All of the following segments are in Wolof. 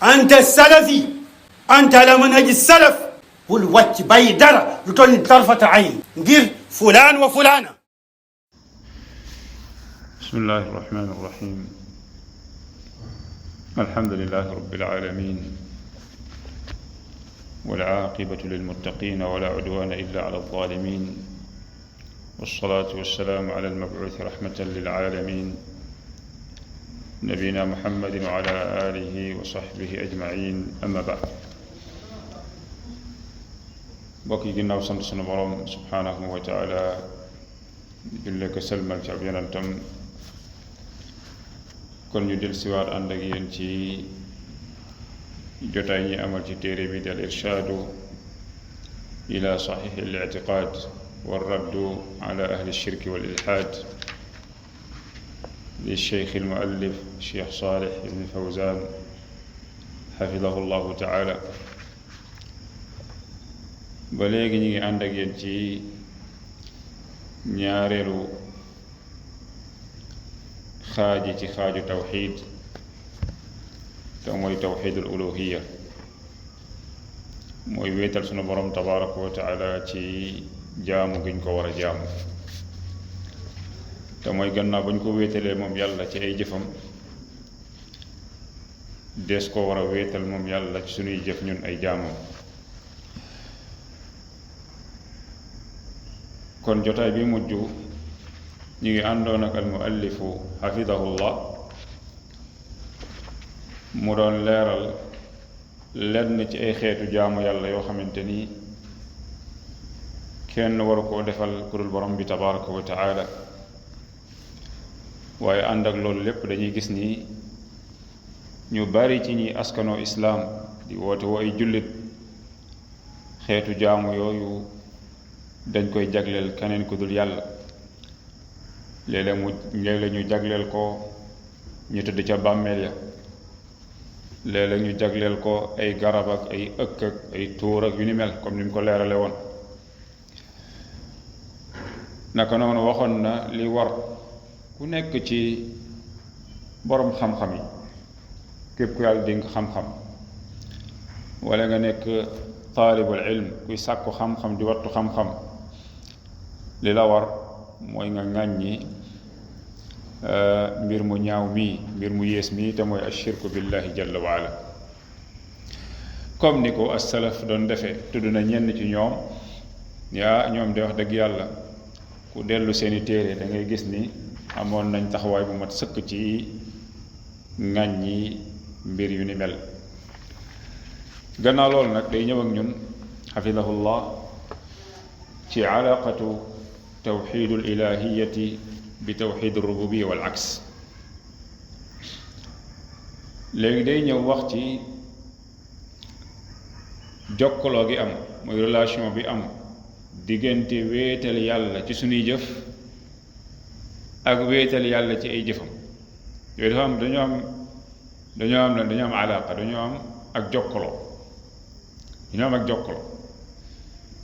أنت السلفي، أنت على منهج السلف. bul wàcc bàyyi dara lu toll ni tarfata ayn ngir fulaan wa fulaana. bismillahi irrahmani irrahim alhamdulilahi rabbil alamin wal aaqibatu lilmuttaqina wala udwana illa ala alzalimin wassalatu wassalaamu ala almabuuthi rahmatan lilalamin nabiyina muhammadin wa ala alihi wa sahbihi ajmain amma ba'd. mbokk yi ginnaaw sant sunu borom subhaanahu wa taala julle ko selmal ci ab yonentam kon ñu del siwaat ànd ak yéen ci jotaay ñi amal ci téere bi di al irshaadu ila saxiix al ictiqaad wa raddu ala ahli shirki wal ilhaad li cheikh al muallif cheikh Saalih ibn Fawzaan xafidahu llahu taala. ba léegi ñu ngi ànd ak yéen ci ñaareelu xaaji ci xaaju tawxiid te mooy tawxiidul uluhiya, mooy wéetal sunu borom tabaraka wa taala ci jaamu giñ ko war a jaamu, te mooy gannaaw ba ñu ko wéetalee moom yàlla ci ay jëfam des ko war a wéetal moom yàlla ci sunuy jëf ñun ay jaamam. kon jotaay bi mujj ñu ngi àndoon ak al muallifu xafidahullah mu doon leeral lenn ci ay xeetu jaamu yàlla yoo xamante ni kenn waru koo defal ku dul borom bi tabaraka wa taala, waaye ànd ak loolu lépp dañuy gis ni ñu bari ci ñi askanoo islaam di woote woo ay jullit xeetu jaamu yooyu dañ koy jagleel keneen ku dul yàlla. léeg-léeg ñu jagleel ko ñu tëdd ca bàmmeel ya, léeg-léeg ñu jagleel ko ay garab ak ay ëkk ak ay tuur ak yu ni mel comme ni mu ko leerale woon. naka noonu waxoon na li war ku nekk ci boroom xam-xam yi, képp ku yàlla dénk xam-xam wala nga nekk taalibul ilm kuy sàkku xam-xam di wattu xam-xam, li la war mooy nga ŋàññi mbir mu ñaaw mii, mbir mu yées mii, te mooy ashirku billahi jalla wa ala. comme ni ko as-salaf doon defee, tudd na ñenn ci ñoom ñoom de wax dëgg yàlla ku dellu seeni téere da ngay gis ni amoon nañ taxawaay bu mat sëkk ci ŋàññi mbir yu ni mel. gannaaw loolu nag day ñëw ak ñun xafidahullah ci alaqatu tawxidul ilahiyati bi tawxidul rububiya wal aks. léegi day ñëw wax ci jokkaloo gi am, mooy relation bi am diggante wéetal yàlla ci sunuy jëf ak wéetal yàlla ci ay jëfam. yooyu dafa am dañoo am alaqa, dañoo am ak jokkaloo,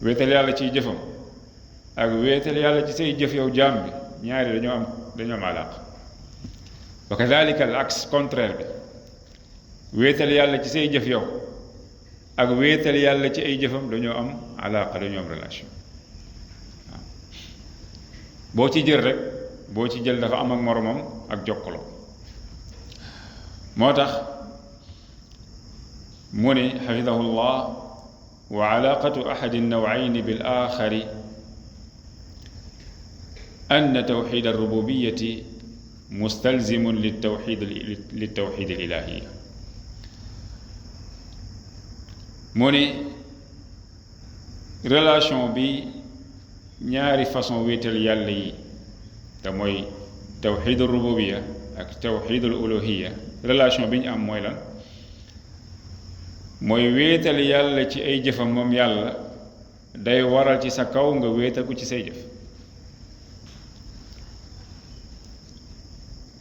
wéetal yàlla ciy jëfam ak wéetal yàlla ci say jëf yow jaam bi, ñaari dañoo am alaqa. wa kadalika al aks, contraire bi, wéetal yàlla ci say jëf yow ak wéetal yàlla ci ay jëfam dañoo am alaqa, dañoo am relation. waaw boo ci jël dafa am ak moromam ak jokkaloo. moo tax mu ne xafidahullah wa alaaqatu axadi nawayni bil aaxari anna tawxid alrububiyati mustalzimun liltawxid alilahiya. mu ne relation bi ñaari façon wéetal yàlla yi, te mooy tawxid alrububiya ak tawxid aluluhiya, relation bi ñu am mooy lan? mooy wéetal yàlla ci ay jëfam moom yàlla day waral ci sa kaw nga wéetal ko ci say jëf.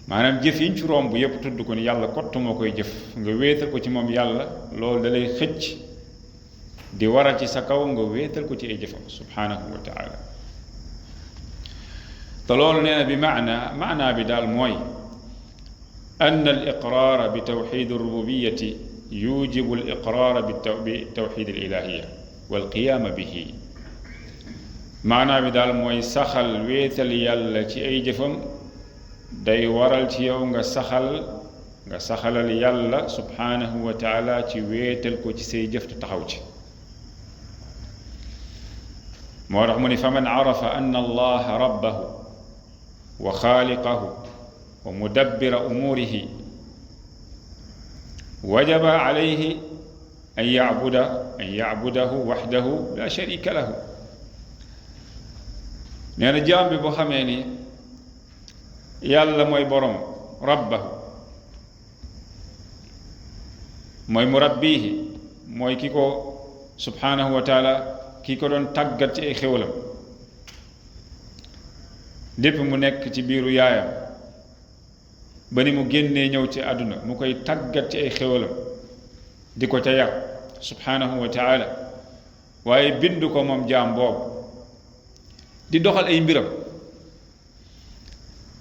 maanaam jëf yiñ ci romb yépp tudd ko ni yàlla kott moo koy jëf, nga wéetal ko ci moom yàlla, loolu da lay xëcc di waral ci sa kaw nga wéetal ko ci ay jëfam subhanahu wa taala. te loolu nee na bi maanaa bi daal mooy أن الإقرار بتوحيد الربوبية yujibu al-iqraar bi tawxiid al-ilaahiyya wal qiyaama bihi maanaa bi daal mooy saxal wéetal yàlla ci ay jëfam day waral ci yow nga saxalal yàlla subhaanahu wa taala ci wéetal ko ci say jëf te taxaw ci moo tax mu ni fa man arafa anna allaha rabbahu wa xaaliqahu wa mudabbira umuurihi wajaba alayhi an yacbudahu waxdahu la sharika lahu nee na jaam bi boo xamee ni yàlla mooy borom rabbahu mooy murabbihi mooy ki ko subhaanahu wa taala ki ko doon tàggat ci ay xéwalam dépp mu nekk ci biiru yaayam ba ni mu génnee ñëw ci àdduna mu koy tàggat ci ay xéwalam di ko ca yar subhaanahu wa taala waaye bind ko moom jaam boobu di doxal ay mbiram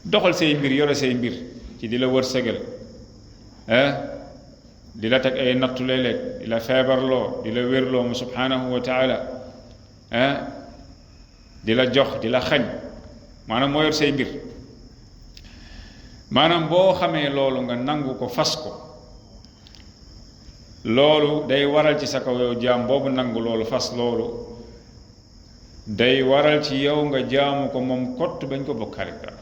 doxal say mbir yore say mbir ci di la wërsëgal di la teg ay nattu léeg-léeg di la feebarloo di la wérloo mu subhaanahu wa taala di la jox di la xañ maanaam moo yor say mbir maanaam boo xamee loolu nga nangu ko fas ko loolu day waral ci sa kaw yow jaam boobu nangu loolu fas loolu day waral ci yow nga jaamu ko moom kott bañ ko bokkaale dara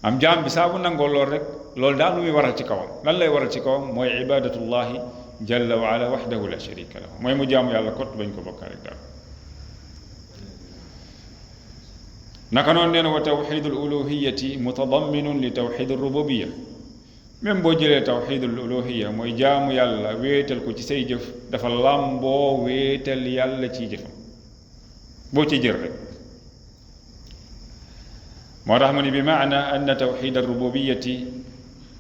am jaam bi saa bu nangoo loolu rek loolu daal lu muy waral ci kawam lan lay waral ci kawam mooy ibadatullahi jalla wa ala wahdahu la sharika lahu mooy mu jaamu yàlla kott bañ ko bokkaale dara naka noonu nee na wa tawxidul uluhiyati mutadamminun li tawxidul rububiya même boo jëlee tawxidul uluhiya mooy jaamu yàlla wéetal ko ci say jëf dafa làmboo wéetal yàlla ciy jëfam boo ci jël rek moo tax mu ni bi maana anna tawxid alrububiyati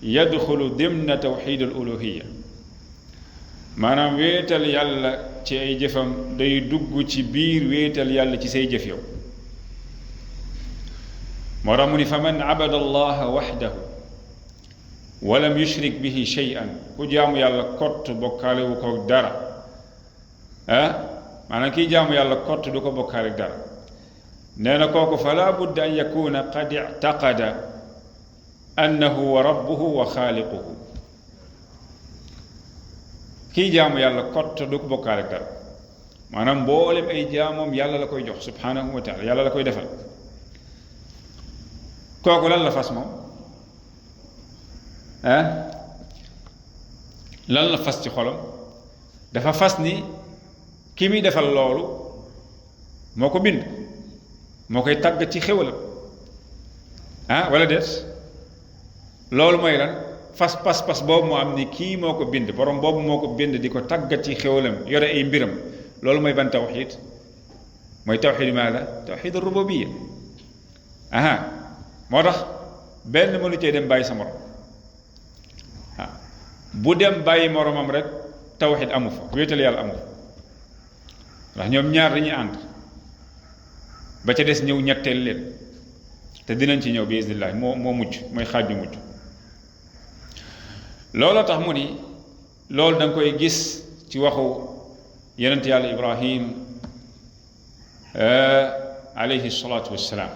yadxulu dimna tawxid aluluhiya maanaam wéetal yàlla ci ay jëfam day dugg ci biir wéetal yàlla ci say jëf yow moo tax mu ni fa man abada allaha waxdahu walam yushrik bihi shay'an ku jaamu yàlla kott bokkaale wu ko dara maanaam kii jaamu yàlla kott du ko bokkaale dara nee na kooku fala budda an yakuna qad ictaqada annahu wa rabbuhu wa xaaliquhu kii jaamu yàlla kott du ko bokkaale dara maanaam mboolem ay jaamoom yàlla la koy jox subhanahu wa taala yàlla la koy defal kooku lan la fas moom lan la fas ci xolam dafa fas ni ki muy defal loolu moo ko bind moo koy tàggat ci xéwalam wala déet loolu mooy lan fas pas boobu moo am ni kii moo ko bind borom boobu moo ko bind di ko tàggat ci xéwalam yore ay mbiram loolu mooy ban tawxid mooy tawxid maada tawxid rububiya moo tax benn mënu cee dem bàyyi sa morom bu dem bàyyi moromam rek tawxid amu fa wéetal yàlla amu fa ndax ñoom ñaar dañuy ànd ba ca des ñëw ñetteel leen te dinañ ci ñëw bi iznillah moo mujj mooy xaaj bi mujj looloo tax mu ni loolu da nga koy gis ci waxu yonent yàlla ibrahim alayhi salaatu wassalaam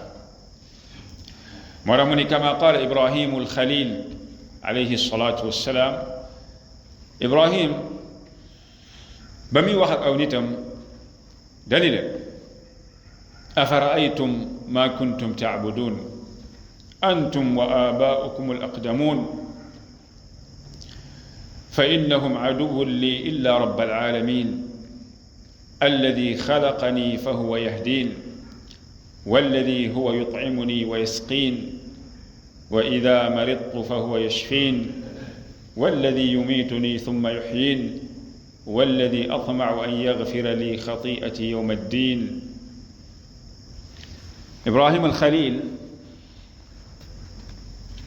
moo tax mu ni kama qaala ibrahimu alxalil alayhi salaatu wassalaam ibrahim ba muy wax ak aw nitam dani leen afaraaytum ma kuntum tacbudun antum wa aabaa'ukum alaqdamuun fa innahum caduwwun li illa rabb alcaalamin alladi xalaqani fa huwa yahdiin walladi huwa yutcimuni wa yasqiin wa ida maridtu fa huwa yashfiin walladi yumiituni thumma yuxyiin walladi atmacu an yagfira li xati'ati yowma ddin ibrahim alxalil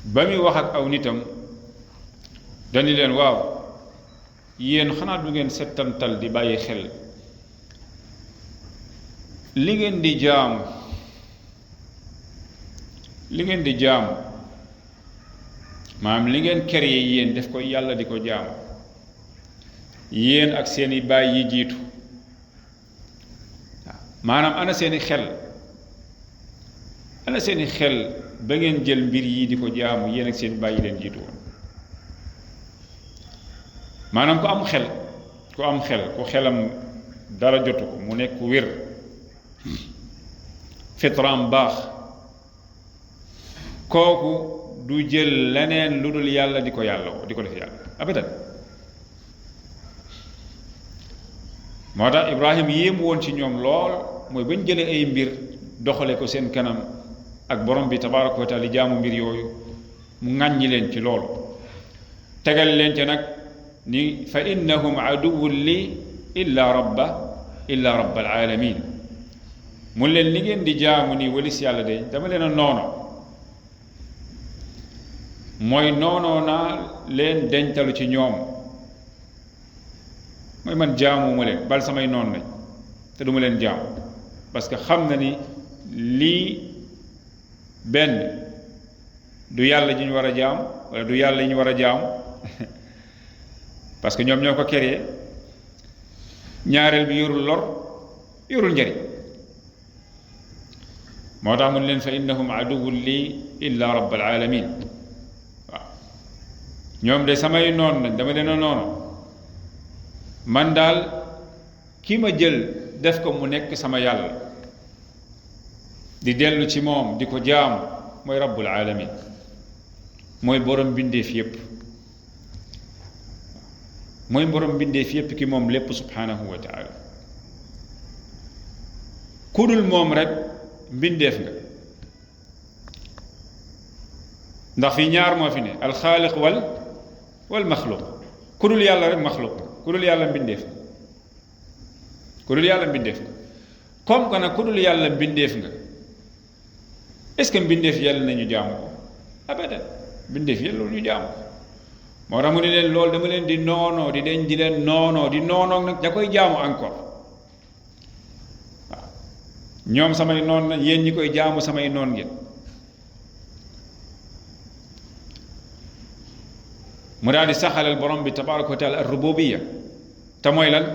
ba muy wax ak aw nitam dañu leen waaw yéen xanaa du ngeen settantal di bàyyi xel li ngeen di jaamu maanaam li ngeen créé yéen def ko yàlla di ko jaamu yéen ak seeni baay yi jiitu waaw maanaam ana seeni xel ba ngeen jël mbir yi di ko jaamu yéen ak seen baay yi leen jiitu woon maanaam ku am xel ku xelam dara jotu ko mu nekk wér fitraam baax kooku du jël leneen lu dul yàlla di ko def yàlla abadan moo tax Ibrahim yéemu woon ci ñoom lool mooy bañ jëlee ay mbir doxale ko seen kanam ak borom bi tabaraka wa taala jaamu mbir yooyu mu ŋàññi leen ci loolu tegal leen ci nag ni fa innahum aduwwun li illa rabbal alamin mu leen li ngeen di jaamu ni walis yàlla de dama leen a noono mooy noonoo naa leen dencalu ci ñoom mooy man jaamuma leen bal samay noon lañ te duma leen jaamu parce que xam na ni lii benn du yàlla ji ñu war a jaamu wala du yàlla yi ñu war a jaamu parce que ñoom ñoo ko créé ñaareel bi yorul lor yorul njëriñ moo tax mun leen fa innahum aduwwun li illa rabbal alamin waaw ñoom de samay noon lañ dama leen a noonu man daal ki ma jël def ko mu nekk sama yàlla di dellu ci moom di ko jaamu mooy rabbul alamin mooy borom bindeef yépp mooy borom bindeef yépp ki moom lépp subhanahu wa taala ku dul moom rek mbindeef nga ndax fi ñaar moo fi ne alxaaliq wal maxluq ku dul yàlla rek maxluq ku dul yàlla mbindeef nga comme que nag ku dul yàlla mbindeef nga est-ce que mbindeef yàlla nañu jaamu ko abadan mbindeef yàlla ñu jaamu ko moo tax mu ne leen loolu dama leen di noonoo di leen noonoo di noonoo nag da koy jaamu encore waaw ñoom samay noon na yéen ñi koy jaamu samay noon ngeen mu daal di saxalal borom bi tabaraka wa taala ar-rububiyya te mooy lan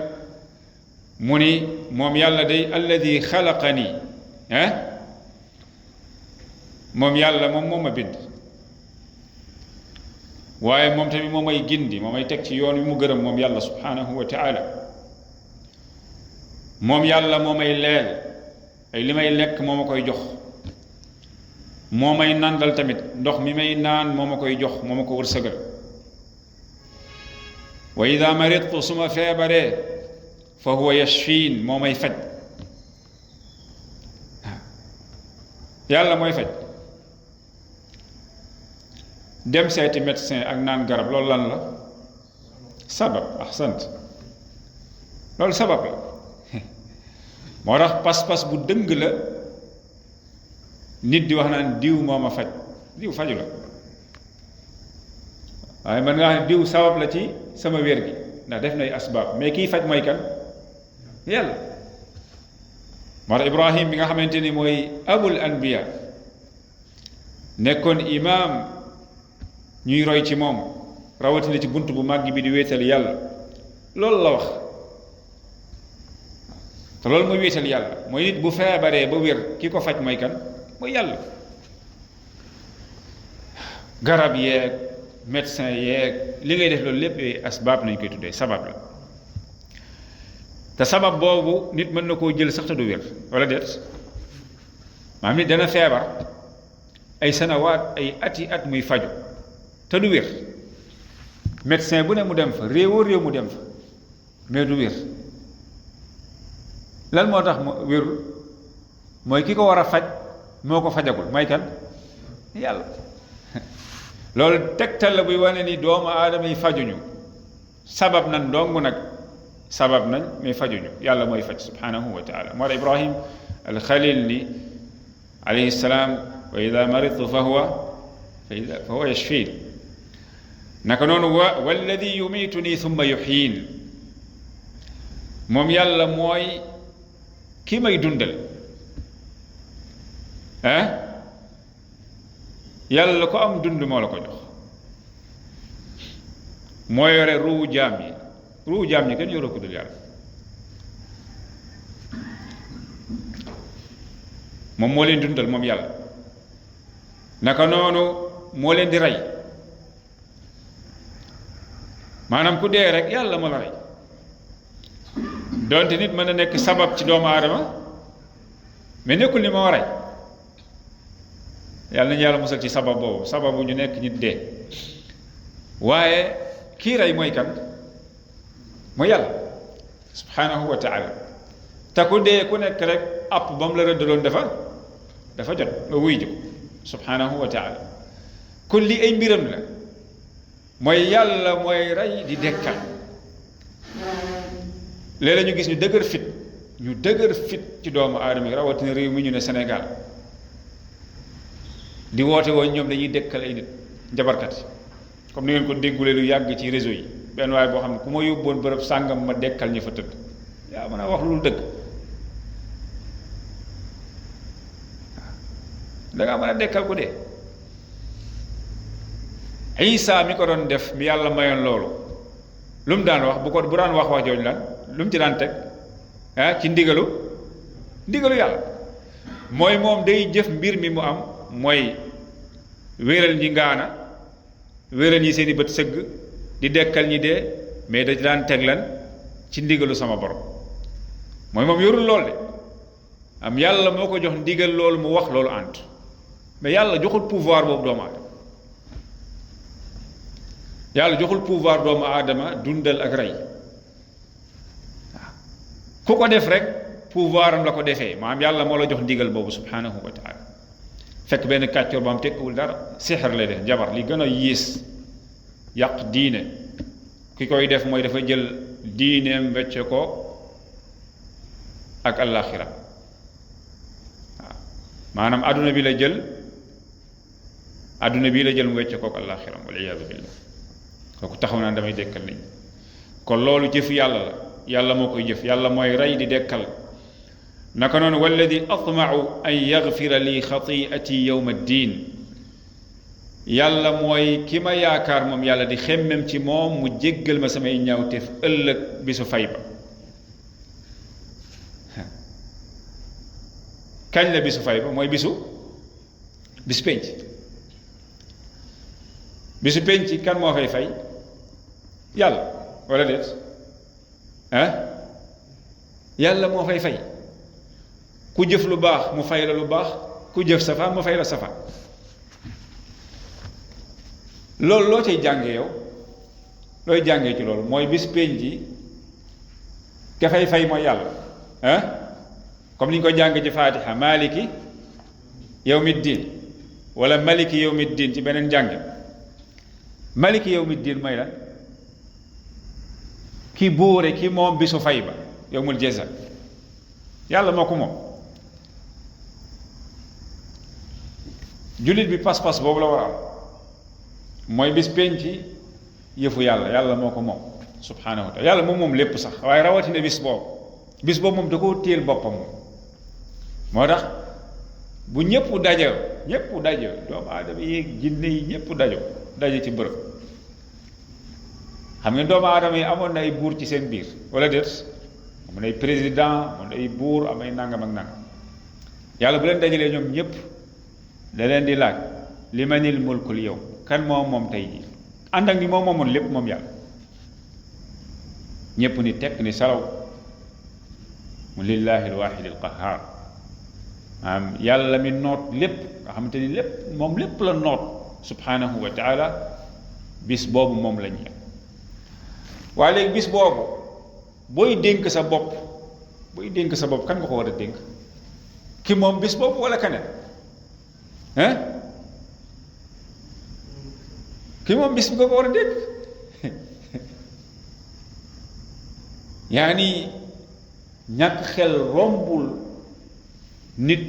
mu ni moom yàlla day alladi xalaqani moom yàlla moom ma bind waaye moom tamit moo may gindi moo may teg ci yoon wi mu gërëm moom yàlla subhanahu wa taala moom yàlla moo may leel ay li may lekk moo ma koy jox moo may nandal tamit ndox mi may naan moo ma koy jox moo ma ko wërsëgal wa ida maridtu su ma feebaree fa huwa yashfiin moo may faj yàlla mooy faj dem seeti médecin ak naan garab loolu lan la sabab ahsant loolu sabab la moo tax pas-pas bu dëng la nit di wax naan diw moo ma faj diw faju la waaye man nga xam ne diw sabab la ci sama wér gi ndax def nay asbaab mais kiy faj mooy kan yàlla moo tax Ibrahim bi nga xamante ni mooy abul anbiya nekkoon imaam ñuy roy ci moom rawatina ci bunt bu màgg bi di wéetal yàlla loolu la wax te loolu mooy wéetal yàlla mooy nit bu feebaree ba wér ki ko faj mooy kan mooy yàlla garab yeeg médecin yeeg li ngay def loolu lépp yooyu asbaab nañ koy tuddee sabab la te sabab boobu nit mën na koo jël sax te du wér wala déet maanaam nit dana feebar ay sanawaat ay ati at muy faju te du wér médecin bu ne mu dem fa réewoo réew mu dem fa mais du wér lan moo tax mu wérul mooy ki ko war a faj moo ko fajagul mooy kan yàlla loolu tegtal la buy wane ni doomu aadama yi fajuñu sabab nañ dong nag sabab nañ mais fajuñu yàlla mooy faj subhanahu wa taala moo tax Ibrahim alxalil ni alayhi salaam wa ida maridtu fa huwa yashfiin naka noonu walladi yumiituni thumma yuxyiin moom yàlla mooy ki may dundal yàlla ko am dund moo la ko jox moo yore ruu jaam ñi kenn yoroo ko dul yàlla. moom moo leen dundal moom yàlla naka noonu moo leen di rey maanaam ku dee rek yàlla moo la rey donte nit mën na nekk sabab ci doomu aadama mais nekkul ni moo rey yàlla nañu yàlla musal ci sabab boobu sababu ñu nekk nit dee waaye kii rey mooy kan mooy yàlla subhanahu wa taala te ku dee ku nekk rek app ba mu la rëddaloon dafa jot nga wuy ji ko subhanahu wa taala kon lii ay mbiram la mooy yàlla mooy rey di dekkal léeg-léeg ñu gis ñu dëgër fit ci doomu aadama yi rawatina réew mi ñu ne Sénégal di woote woon ñoom dañuy dekkal ay nit njabarkat comme ni ngeen ko déggulee lu yàgg ci réseau yi benn waaye boo xam ne ku ma yóbboon bërëb sàngam ma dekkal ñu fa tëdd yaa mën a wax lu dëgg dangaa mën a dekkal ku dee Isa mi ko doon def mi yàlla mayoon loolu lu mu daan wax bu daan wax jooju lan lu mu ci daan teg ci ndigalu yàlla mooy moom day jëf mbir mi mu am mooy wéeral ñi ngaana wéeral ñi seeni bët sëgg di dekkal ñi dee mais da daan teg lan ci ndigalu sama borom mooy moom yorul lool de am yàlla moo ko jox ndigal loolu mu wax loolu ànd mais yàlla joxul pouvoir boobu doomu aadama yàlla joxul pouvoir doomu aadama dundal ak rey waaw ku ko def rek pouvoir am la ko defee maanaam yàlla moo la jox ndigal boobu subhanahu wa taala fekk benn kàccoor ba am tekkiwul dara sixar lay def jabar li gën a yées yàq diine ki koy def mooy dafa jël diineem wecce ko ak àllaaxira waaw maanaam adduna bi la jël mu wecce ko ak àllaaxira wal iyaadu billah kooku taxaw naa damay dekkal nit ñi kon loolu jëf yàlla la yàlla moo koy jëf yàlla mooy rey di dekkal naka noonu walladi atmau an yaxfira li xatiati yowma ddin yàlla mooy ki ma yaakaar moom yàlla di xemmem ci moom mu jéggal ma samay ñaawteef ëllëg bisu fay ba kañ la bisu fay ba mooy bisu pénc bisu pénc kan moo fay fay yàlla wala déet yàlla moo fay fay ku jëf lu baax mu fay la lu baax ku jëf safaan mu fay la safaan loolu loo cay jànge yow looy jàngee ci loolu mooy bis pénc ji ka fay fay mooy yàlla comme ni ñu ko jàng ci faatiha maliki yawmi ddin wala maliki yawmi ddin ci beneen jàng maliki yawmi ddin mooy lan ki buure ki moom bisu fay ba yawmul jaza yàlla moo ko moom jullit bi pas-pas boobu la war a am mooy bis penc yëfu yàlla moo ko moom subhanahu wa taala yàlla moom lépp sax waaye rawatina bis boobu moom da koo téel boppam moom moo tax bu ñëpp daje doomu aadama yi jinne yi ñëpp daje ci bërëb xam nga doomu aadama yi amoon na ay buur ci seen biir wala déet amoon ay président amoon ay buur am ay nangam ak nangam yàlla bu leen dajalee ñoom ñëpp da leen di laaj limanil mulkul yow kan moom tey jii ànd ak ni moom moomoon lépp moom yàlla ñëpp ni tekk ni salaw mu lillahi alwahidi alqahar yàlla mi noot lépp nga xamante ni lépp la noot subhanahu wa taala bis boobu moom la ñu waaye léegi bis boobu booy dénk sa bopp kan nga ko war a dénk ki moom bis boobu wala keneen ki moom bis bi nga ko war a dénk yaani ñàkk xel rombul nit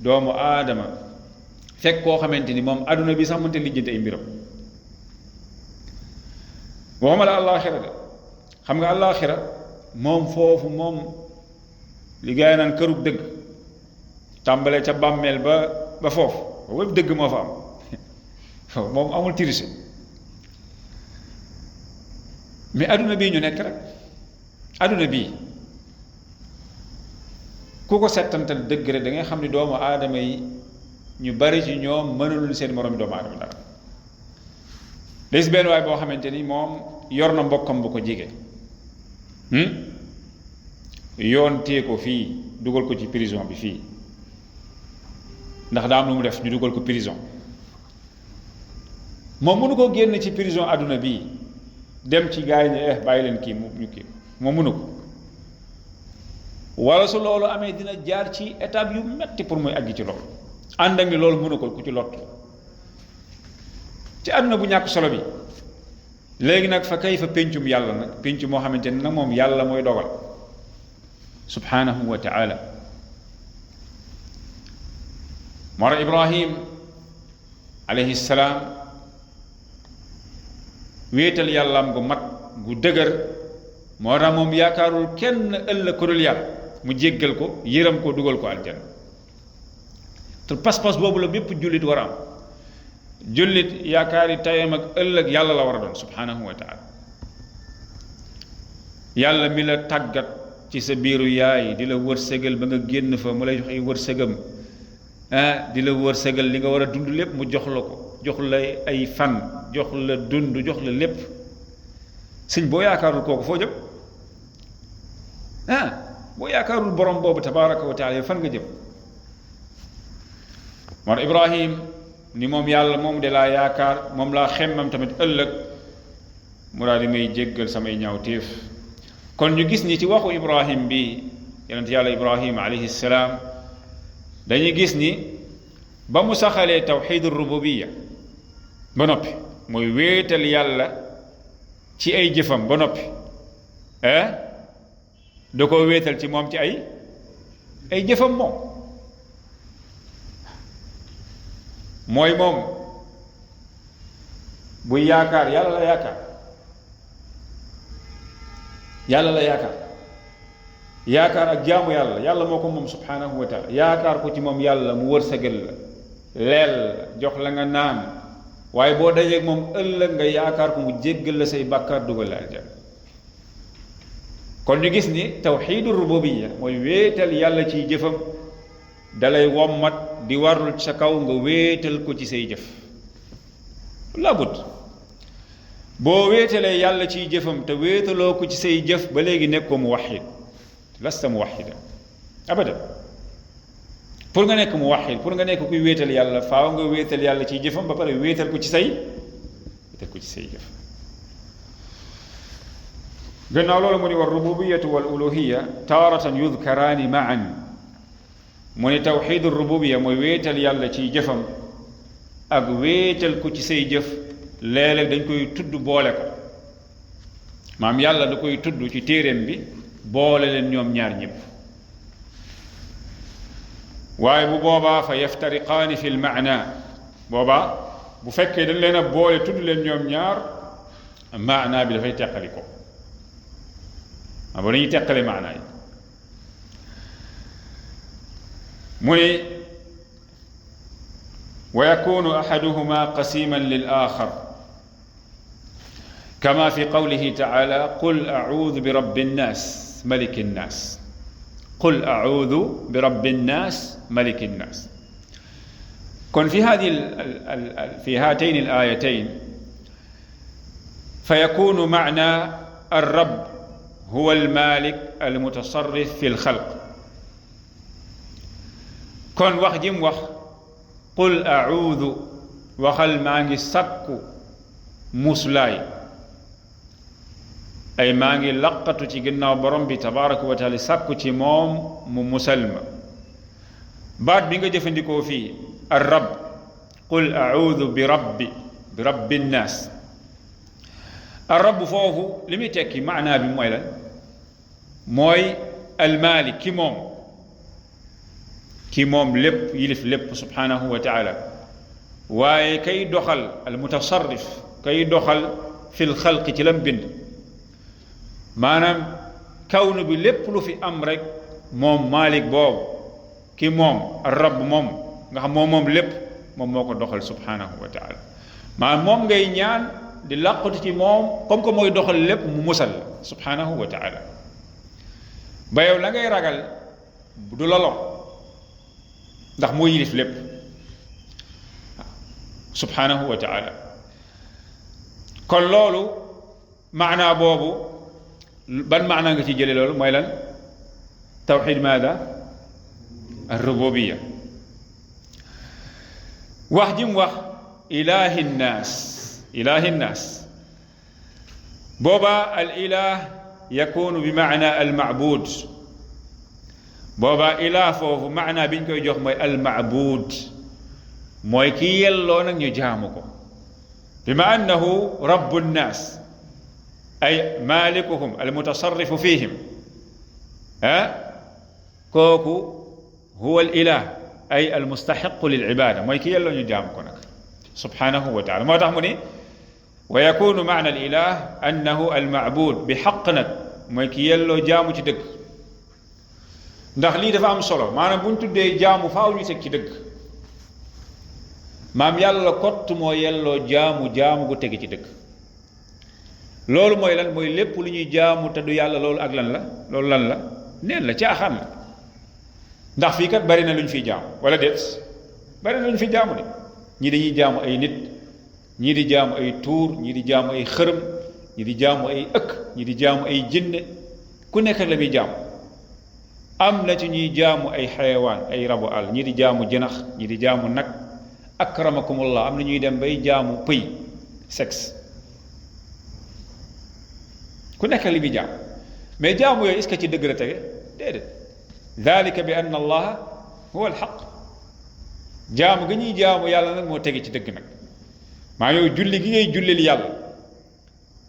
doomu aadama fekk koo xamante ni moom adduna bi sax mënta lijjanti ay mbiram waxuma la àllaaxira de xam nga àllaaxira moom foofu moom li gaa yi naan kërug dëgg tàmbalee ca bàmmeel ba foofu wépp dëgg moo fa am moom amul tirise mais adduna bii ñu nekk rek adduna bii ku ko settantal dëgg rek da ngay xam ni doomu aadama yi ñu bari ci ñoom mënalul seen moroom doomu aadama dara. des benn waay boo xamante ni moom yor na mbokkam bu ko jige yoon tee ko fii dugal ko ci prison bi fii ndax daa am lu mu def ñu dugal ko prison moom mënu ko génn ci prison adduna bii dem ci gars yi ne bàyyi leen kii ñu kii moom mënu ko wala su loolu amee dina jaar ci étape yu metti pour muy àgg ci loolu ànd ak ni loolu mënu ko ku ci lott ci àdduna bu ñàkk solo bi léegi nag fa kay fa péncum yàlla nag pénc moo xamante ne nag moom yàlla mooy dogal subhanahu wa taala moo tax Ibrahim alayhi salaam wéetal yàllaam gu mat gu dëgër moo tax moom yaakaarul kenn ëllëg ku dul yàlla mu jéggal ko yërëm ko dugal ko aljanna te pas-pas boobu la bépp jullit war a am jullit yaakaari tayam ak ëllëg yàlla la war a doon subhanahu wa taala yàlla mi la tàggat ci sa biiru yaay di la wërsëgal ba nga génn fa mu lay jox ay wërsëgam di la wërsëgal li nga war a dund lépp mu jox la ko jox la ay fan jox la dund jox la lépp sëñ boo yaakaarul kooku foo jëm boo yaakaarul borom boobu tabaraka wa taala fan nga jëm moo Ibrahim ni moom yàlla moom de laa yaakaar moom laa xemmam tamit ëllëg mu daal di may jéggal samay ñaawteef kon ñu gis ni ci waxu Ibrahim bi yonent yàlla Ibrahim alayhi salaam dañuy gis ni ba mu saxalee tawxiidu rububiya ba noppi mooy wéetal yàlla ci ay jëfam ba noppi da ko wéetal ci moom ci ay jëfam moom mooy moom buy yaakaar yàlla la yaakaar yàlla la yaakaar ak jaamu yàlla yàlla moo ko moom subhanahu wa taala yaakaar ko ci moom yàlla mu wërsëgal la leel jox la nga naan waaye boo dajeeg moom ëllëg nga yaakaar ko mu jéggal la say bàkkaar dugal la aljanna kon ñu gis ni tawxiidu rububiyya mooy wéetal yàlla ciy jëfam dalay wommat di warul sa kaw nga wéetal ko ci say jëf labut boo wéetalee yàlla ciy jëfam te wéetaloo ko ci say jëf ba léegi nekkoo muwaxid lasta muwaxida abadan pour nga nekk muwaxid pour nga nekk kuy wéetal yàlla faaw nga wéetal yàlla ciy jëfam ba pare wéetal ko ci say jëf gannaaw loolu mu ni war rububiyatu wal uluhiya taaratan yudkaraani maan mu ni tawxiidu rububiya mooy wéetal yàlla ciy jëfam ak wéetal ko ci say jëf léeg-léeg dañ koy tudd boole ko maam yàlla da koy tudd ci téeréem bi boole leen ñoom ñaar ñëpp waaye bu boobaa fa yaftariqaani fi lmaana boobaa bu fekkee dañ leen a boole tudd leen ñoom ñaar maana bi dafay teqali ko ba dañuy teqale maana yi mu ni wa yakunu ahaduhuma qasiman lil axar kama fi qawlihi taala qul acuudu bi rabbi nnaas maliki nnaas qul acuudu bi rabbi nnaas maliki nnaas kon fi في هاتين الآيتين فيكون معنى الرب هو المالك المتصرف في الخلق kon wax jim wax qul a'udhu waxal maa ngi sakku muslaay ay maa ngi laqatu ci ginnaaw borom bi tabaraka wa taala sakku ci moom mu musalma baat bi nga jëfandikoo fii ar-rabb qul a'udhu bi rabbi nnaas ar-rabb foofu li muy tekki maanaa bi mooy la mooy al-maalik ki moom lépp yilif lépp subhanahu wa taala waaye kay doxal al mutasarrif kay doxal fil xalqi ci lam bind maanaam kawnu bi lépp lu fi am rek moom maalik boobu ki moom ar-rabb moom nga xam moom lépp moom moo ko doxal subhanahu wa taala maanaam moom ngay ñaan di làqatu ci moom comme que mooy doxal lépp mu musal subhanahu wa taala ba yow la ngay ragal du la lor ndax moo yilif lépp subhanahu wa taala kon loolu maanaa boobu ban maanaa nga ci jële loolu mooy lan tawxid maada ar-rububiyya wax ji mu wax ilahi nnaas booba al ilah yakunu bi maana al maabud booba ilah foofu maana bi ñu koy jox mooy al maabud mooy ki yelloo nag ñu jaamu ko bima annahu rabbu nnaas ay malikuhum al mutasarrifu fihim kooku huwa al ilah ay al mustaxiqu lil ibada mooy ki yelloo ñu jaamu ko nag subhanahu wa taala moo tax mu ni wa yakunu maana al ilah annahu al maabud bi xaq nag mooy ki yelloo jaamu ci dëgg ndax lii dafa am solo maanaam bu ñu tuddee jaamu faaw ñu teg ci dëgg maam yàlla kott moo yelloo jaamu gu tege ci dëgg loolu mooy lan mooy lépp lu ñuy jaamu te du yàlla loolu ak lan la loolu lan la neen la caaxaan la ndax fii kat bari na lu ñu fiy jaamu wala déet bari na lu ñu fiy jaamu de ñii dañuy jaamu ay nit ñii di jaamu ay tuur ñii di jaamu ay xërëm ñii di jaamu ay ëkk ñii di jaamu ay jinne ku nekk ak la muy jaamu am na ci ñuy jaamu ay xayawaan ay rabu àll ñii di jaamu jënax ñii di jaamu nag akramakumullah am na ñuy dem bay jaamu pëy sexe ku nekk li muy jaam mais jaamu yooyu est-ce que ci dëgg la tege déedéet dalika bi anna allaha huwa alxaq jaamu gi ñuy jaamu yàlla nag moo tege ci dëgg nag maa yow julli gi ngay jullil yàlla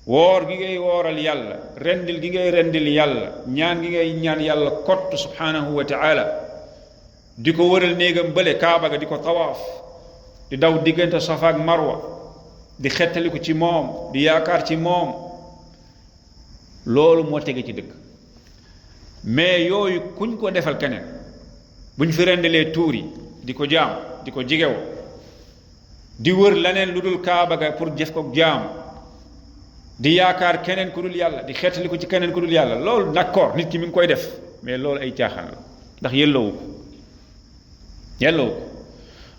woor gi ngay wooral yàlla rendil gi ngay rendil yàlla ñaan gi ngay ñaan yàlla kott subhanahu wa taala di ko wëral néegam bële kaaba ga di ko tawaaf di daw diggante safa ak marwa di xettaliku ci moom di yaakaar ci moom loolu moo tege ci dëgg mais yooyu kuñ ko defal keneen buñ fi rendilee tuur yi di ko jaam di ko jigew di wër leneen lu dul kaaba ga pour jëf ko jaam di yaakaar keneen ku dul yàlla di xettaliku ci keneen ku dul yàlla loolu d'accord nit ki mi ngi koy def mais loolu ay caaxaan la ndax yelloowu ko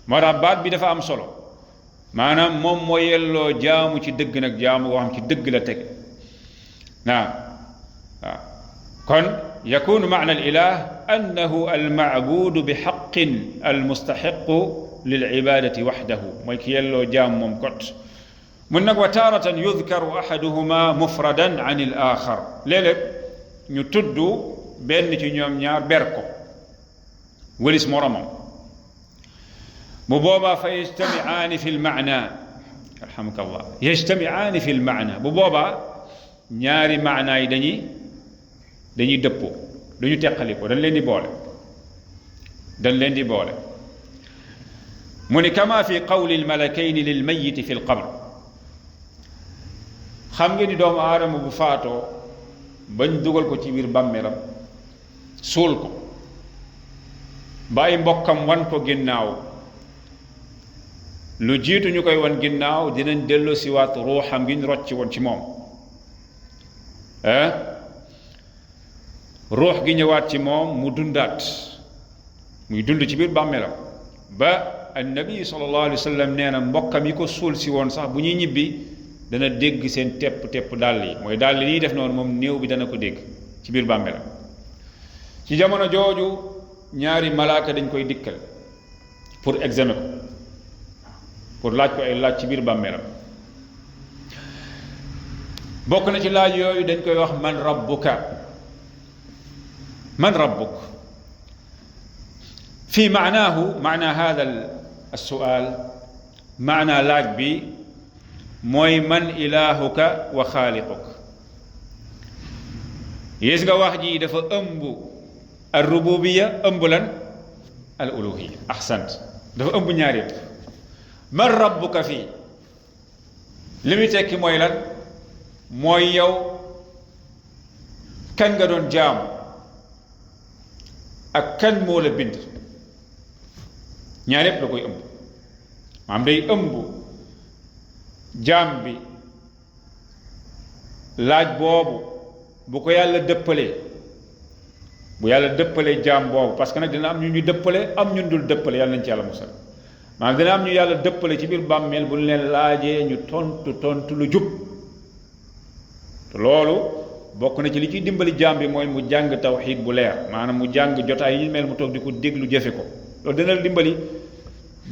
moo tax baat bi dafa am solo maanaam moom moo yelloo jaamu ci dëgg nag jaamu goo xam ci dëgg la teg waaw kon yakunu maana al ilah annahu al maabudu bi xaqin al mustaxiqu lil ibadati waxdahu mooy ki yelloo jaam moom kot mun nag wa taaratan yudkaru ahaduhuma mufradan an al axar léeg-léeg ñu tudd benn ci ñoom ñaar ber ko wëlis moromam bu boobaa fa yajtamiaani fi lmaana arhamuka allah yajtamiaani fi lmaana bu boobaa ñaari maanaa yi dañuy dëppoo duñu teqali ko dañ leen di boole mu ni kama fi qawli lmalakayni lilmayiti fi lqabr xam ngeen ni doomu aadama bu faatoo bañ dugal ko ci biir bàmmeelam suul ko ba ay mbokkam wan ko ginnaaw lu jiitu ñu koy wan ginnaaw dinañ delloo siwaat ruuxam gi ñu rocci woon ci moom ruux gi ñëwaat ci moom mu dundaat muy dund ci biir bàmmeelam ba annabi sallallahu alayhi wa sallam nee na mbokkam yi ko suul si woon sax bu ñuy ñibbi dana dégg seen tepp dàll yi mooy dàll yi def noonu moom néew bi dana ko dégg ci biir bàmmeelam ci jamono jooju ñaari malaaka dañ koy dikkal pour examiner ko pour laaj ko ay laaj ci biir bàmmeelam bokk na ci laaj yooyu dañ koy wax man rabbuk fi maanaahu maana hada alsual maana laaj bi mooy man ilahuka wa xaaliquk yées nga wax ji dafa ëmb al rububiya ëmb lan al uluhiya ahsant dafa ëmb ñaar yëpp man rabbuka fii li muy tekki mooy lan mooy yow kan nga doon jaamu ak kan moo la bind ñaar yëpp da koy ëmb maanaam day ëmb jaam bi laaj boobu bu ko yàlla dëppalee bu yàlla dëppalee jaam boobu parce que nag dina am ñu dëppale am ñu dul dëppale yàlla nañ ci yàlla musal maanaam dina am ñu yàlla dëppale ci biir bàmmeel bu leen laajee ñu tontu lu jub te loolu bokk na ci li ciy dimbali jaam bi mooy mu jàng tawxiid bu leer maanaam mu jàng jotaay yi mel mu toog di ko déglu jëfe ko loolu dina la dimbali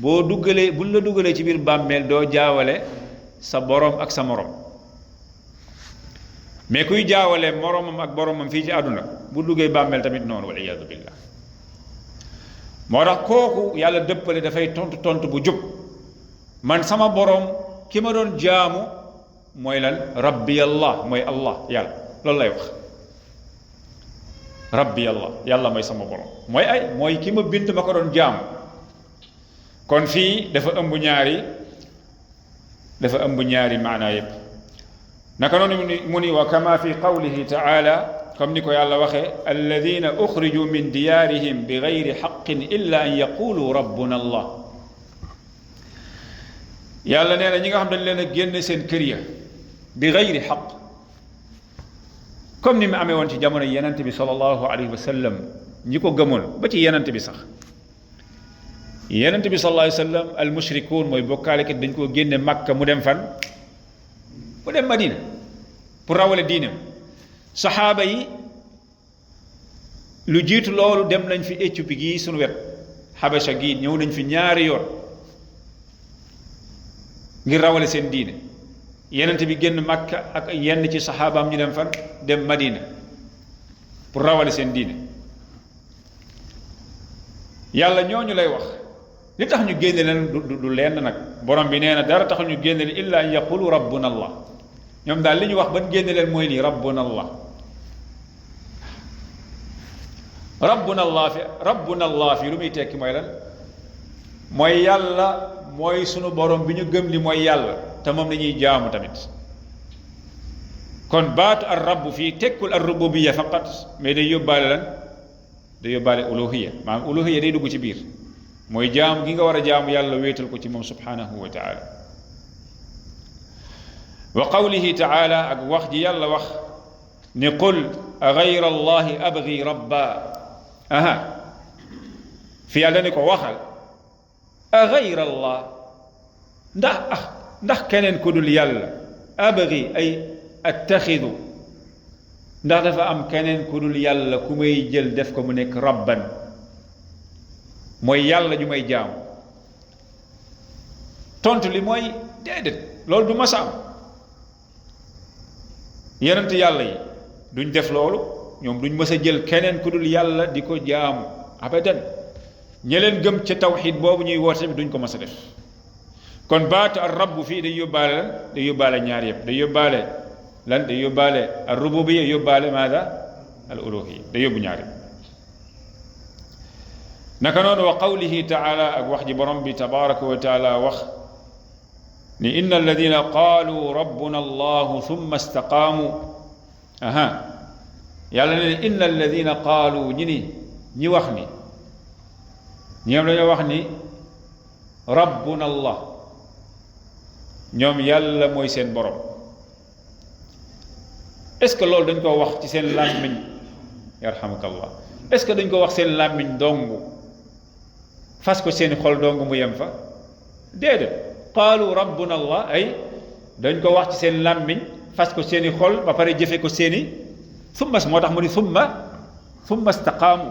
boo duggalee buñ la duggalee ci biir bàmmeel doo jaawale sa borom ak sa morom mais kuy jaawale moromam ak boromam fii ci àdduna bu duggee bàmmeel tamit noonu wal iyaadu billah moo tax kooku yàlla dëppale dafay tontu bu jub man sama borom ki ma doon jaamu mooy lan rabbi allah mooy allah yàlla loolu lay wax rabbi allah yàlla mooy sama borom mooy ki ma bind ma ko doon jaamu kon fii dafa ëmb ñaari maanaa yépp naka noonu mu ni wa kama fi qawlihi taala comme ni ko yàlla waxee alladina uxriju min diyaarihim bi gayri xaqin illa an yaqulu rabbuna allah yàlla nee na ñi nga xam dañ leen a génne seen kër ya bi gayri xaq comme ni mu amee woon ci jamono yenente bi sallallahu alayhi wa sallam ñi ko gëmoon ba ci yenente bi sax yenente bi sallallahu alayhi wa sallam al mushrikuun mooy bokkaalekat dañ koo génne Makka mu dem fan mu dem Madina pour rawale diinam saxaaba yi lu jiitu loolu dem nañ fi Éthiopie gii suñu wet Habasha gii ñëw nañ fi ñaari yoon ngir rawale seen diine yenent bi génn Makka ak yenn ci saxaabaam ñu dem fan dem Madina pour rawale seen diine yàlla ñooñu lay wax li tax ñu génne leen du lenn nag borom bi nee na dara taxul ñu génne leen illa an yaqulu rabbuna allah ñoom daal li ñu wax ban génne leen mooy lii rabbuna allah rabbuna allah fi lu muy tekki mooy lan mooy yàlla mooy sunu borom bi ñu gëm li mooy yàlla te moom lañuy jaamu tamit kon baatu ar rabb fii tekkul ar rububiyya faqat mais day yóbbaale lan day yóbbaale uluhiyya maanaam uluhiyya day dugg ci biir mooy jaamu gi nga war a jaamu yàlla wéetal ko ci moom subhanahu wa taala wa qawlihi taala ak wax ji yàlla wax ni qul a gayra allahi abgi rabba fi yàlla ni ko waxal a gayra allah ndax keneen ku dul yàlla abgi ay attaxidu ndax dafa am keneen ku dul yàlla ku may jël def ko mu nekk rabban mooy yàlla ñu may jaamu tontu li mooy déedéet loolu du masa am yonent yàlla yi duñ def loolu ñoom duñ mës a jël keneen ku dul yàlla di ko jaamu abadan ña leen gëm ca tawxid boobu ñuy woote bi duñ ko mës a def kon baatu ar rabb fii day yóbbaale lan day yóbbaale ñaar yëpp day yóbbaale lan day yóbbaale ar rububiyya yóbbaale maada al uluhiyya day yóbbu ñaar yëpp naka noonu wa qawlihi taala ak wax ji borom bi tabaraka wa taala wax ni inna alladina qaalu rabbuna allahu thumma istaqaamu yàlla ne inna alladina qaalu ñi wax ni ñoom dañoo wax ni rabbuna allah ñoom yàlla mooy seen borom est-ce que loolu dañ ko wax ci seen làmmiñ yarhamukallah est-ce que dañ ko wax seen làmmiñ dong fas ko seeni xol dong mu yem fa déedéet qaalu rabbuna allah ay dañ ko wax ci seen làmmiñ fas ko seeni xol ba pare jëfe ko seeni summa moo tax mu ni summa istaqaamu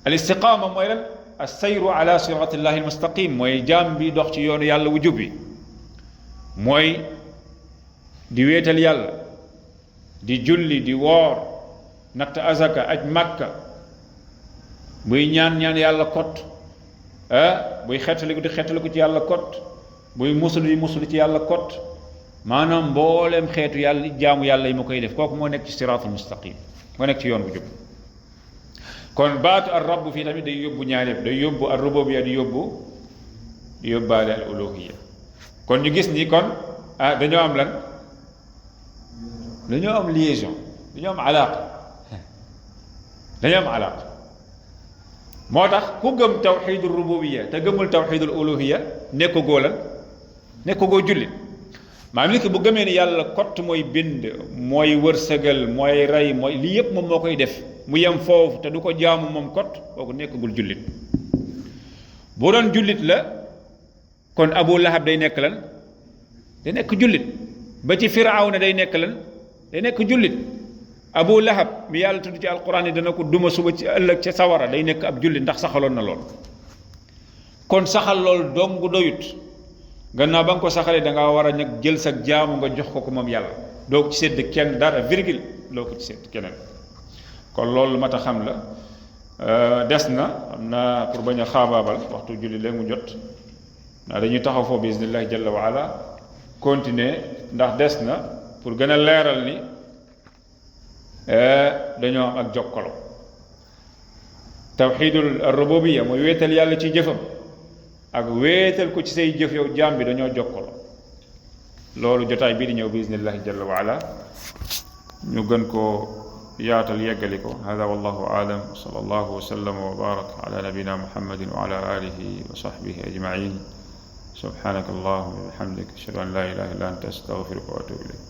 al istiqaama mooy lan assayru ala siratillahi almustaqim mooy jaam bi dox ci yoonu yàlla wu jub bi mooy di wéetal yàlla di julli di woor natt azaka aj makka buy ñaan yàlla kot buy xettaliku di xettaliku ci yàlla kot buy musulu di musulu ci yàlla kot maanaam mbooleem xeetu yàlla jaamu yàlla yi ma koy def kooku moo nekk ci siraatul mustaqim moo nekk ci yoon bu jub kon baatu ar rabb fii tamit day yóbbu ñaar yëpp day yóbbu ar rububiyya di yóbbaale al uluhiyya kon ñu gis ni kon dañoo am lan dañoo am liaison dañoo am alaqa moo tax ku gëm tawxidul rububiyya te gëmul tawxidul uluhiyya nekkagoo jullit maanaam nit ki bu gëmee ni yàlla kott mooy bind mooy wërsëgal mooy rey mooy lii yépp moom moo koy def mu yem foofu te du ko jaamu moom kott kooku nekkagul jullit bu doon jullit la kon Abu Lahab day nekk lan day nekk jullit ba ci Firawna day nekk lan day nekk jullit Abu Lahab mi yàlla tudd ci alquran yi dana ko duma suba ci ëllëg ca sawara day nekk ab jullit ndax saxaloon na lool kon saxal lool dong doyut gannaaw ba nga ko saxalee da ngaa war a nag jël sa jaamu nga jox ko moom yàlla doo ko ci sédd kenn dara virgule doo ko ci sédd keneen kon loolu mat a xam la des na am na pour bañ a xaabaabal waxtu julli léegi mu jot ndax dañuy taxaw foofu bismillahi jalla wa ala continuer ndax des na pour gën a leeral ni dañoo am ak jokkalo tawxidul rububiyya mooy wéetal yàlla ci jëfam ak wéetal ko ci say jëf yow jaam bi dañoo jokkalo loolu jotaay bii di ñëw bismillahi jalla wa ala ñu gën koo yaatal yeggali ko hada wallahu aalam sallallahu wa sallam wa barak ala nabina muhammadin wa ala alihi wa sahbihi ajmain subhanaka allahumma wa bihamdik ashhadu an la ilaha illa anta astaghfiruka wa atubu ilayk